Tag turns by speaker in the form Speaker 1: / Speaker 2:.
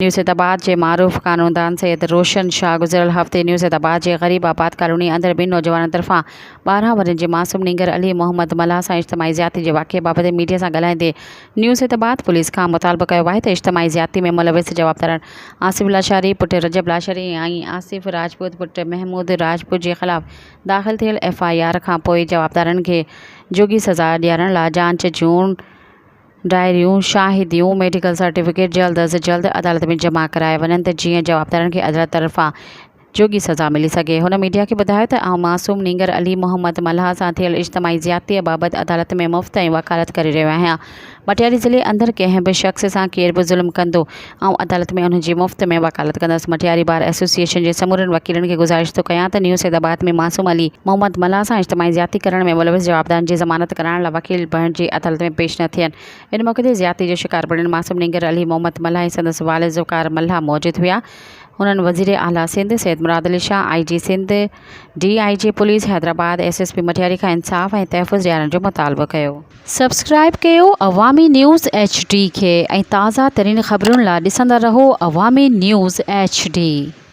Speaker 1: نيو سيدآباد جي معروف قانوندان سيد روشن شاهه گذريل هفتي نيو سيدآباد جي غريب آباد ڪالوني اندر ٻن نوجوانن طرفان 12 ورهين جي معصوم نينگر علي محمد ملاح سان اجتماعي زيادتي جي واقعي بابت ميڊيا سان ڳالهائيندي نيو سيدآباد پوليس کان مطالبو ڪيو آهي ته اجتماعي زيادتي ۾ ملوث جوابدارن آصف لاشاري پٽ رجب لاشاري ۽ آصف راجپوت پٽ محمود راجپوت جي خلاف داخل ٿيل ايف I R کانپوء جوابدارن کي جوڳي سزا ڏيارڻ لا جاچ جون ڊائريون، شاهديون، ميڊيڪل سرٽيفڪيٽ جلد از جلد عدالت ۾ جمع ڪرايا وڃن ته جيئن جوابدارن کي عدالت طرفان جوڳي سزا ملي سگهي. هن ميڊيا کي ٻڌايو ته آئون معصوم نينگر علي محمد ملاح سان ٿيل اجتماعي زيادتيء بابت عدالت ۾ مفت ۽ وڪالت ڪري رهيو آهيان. مٽياري ضلعي اندر ڪنهن به شخص سان ڪير به ظلم ڪندو آئون عدالت ۾ انهن جي مفت ۾ وڪالت ڪندس. مٽياري بار ايسوسيئيشن جي سمورن وڪيلن کي گذارش ٿو ڪيان ته نيو سيد آباد ۾ معصوم علي محمد ملاح سان اجتماعي زيادتي ڪرڻ ۾ ملوث جوابدارن جي ضمانت ڪرائڻ لاء وڪيل بڻجي عدالت ۾ پيش نه ٿين. ان موقعي تي زيادتي جو شڪار بڻيل معصوم نينگر علي محمد ملاح ۽ سندس والد ذوالفقار ملاح موجود هيا. هنن وزير اعليٰ Sindh Syed Murad Ali Shah, I G Sindh, D I G police Hyderabad, S S P Matiari کان انصاف ۽ تحفظ ڏيارڻ جو مطالبو ڪيو. سبسڪرائب ڪيو عوامي نيوز ايڇ ڊي کي ۽ تازه ترين خبرن لا ڏسندا رهو عوامي نيوز ايڇ ڊي.